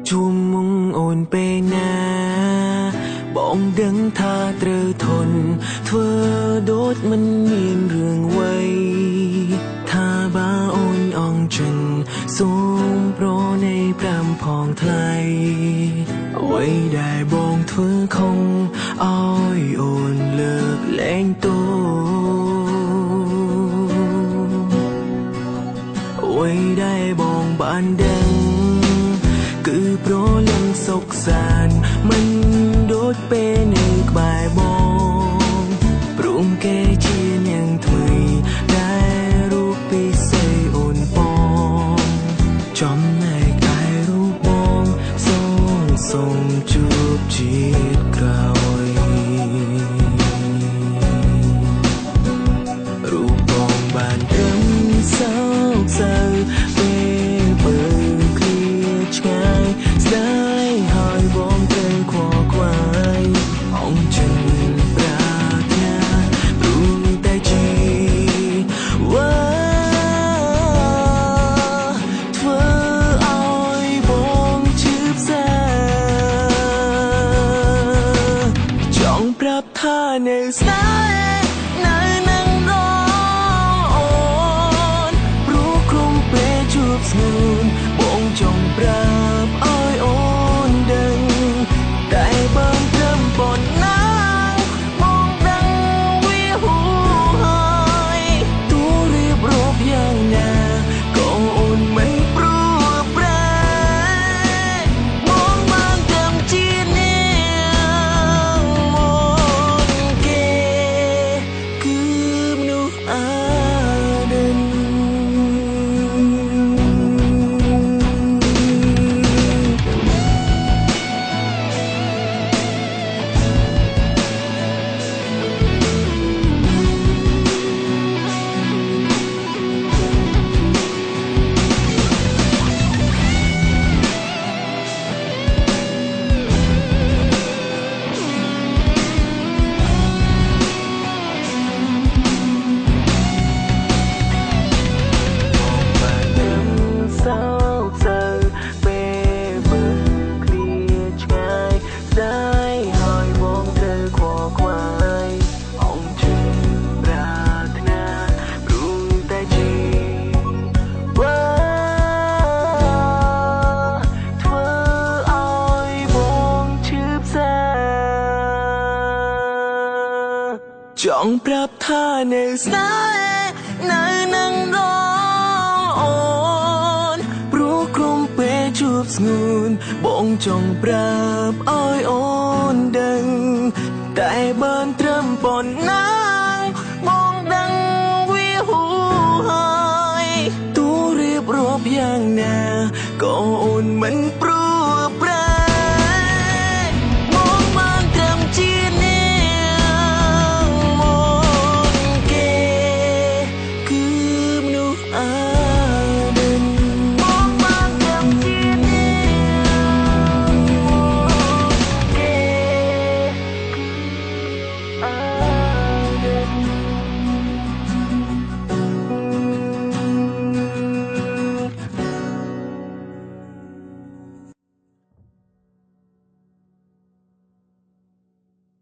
ជួមមុងអូនពេលណាបងដឹងថាត្រូវធន់ធ្វើដូចមិនមានរឿងអ្វីថាបើអូនអងចិនសូមប្រណីប្រាំផងថ្លៃអ្វីដែលបងធ្វើខំឲ្យអូនលើកលែងទោអ្វីដែលបងបានដឹងគឺប្រលឹងសុខសាន្តមិនដូចពេលនៅក្បែរបងព្រមគេជានាងថ្មីដែលរូបពិសេសអូនបងចំណែកឯរូបបងសូមជួបជាតិក្រោយរូបបងបានត្រឹមសោកសៅពេលបើឃ្លាឆ្ងាយស្ដាយហើយបងត្រូវខ្វល់ខ្វាយអង្គចិនប្រាថ្នាព្រោះតែជីវ៉ាធ្វើឲ្យបងឈឺផ្សាចង់ប្រាប់ថានៅស្នេហ៍នៅនឹងរអូនព្រោះក្រុមពេលជួបស្ងួនបងចង់ប្រាប់ឲ្យអូនដឹងតែបើត្រឹមប៉ុណ្ណាបងដឹងវាហួហើយទូរៀបរាប់យ៉ាងណាក៏អូនមិនព្រោះប្រែបងបានត្រឹមជានាងមុនគេគឺមនុស្សអាដិនសោកសៅពេលបើឃ្លាឆ្ងាយស្ដាយហើយបងត្រូវខ្វល់ខ្វាយអង្គជិនប្រាថ្នាព្រោះតែជីវ៉ាធ្វើឲ្យបងឈឺផ្សាចង់ប្រាប់ថានៅស្នេហ៍នៅនឹងរអូនព្រោះក្រុមពេលជួបស្ងួនបងចង់ប្រាប់ឲ្យអូនដឹងតែបានត្រឹមប៉ុណ្ណា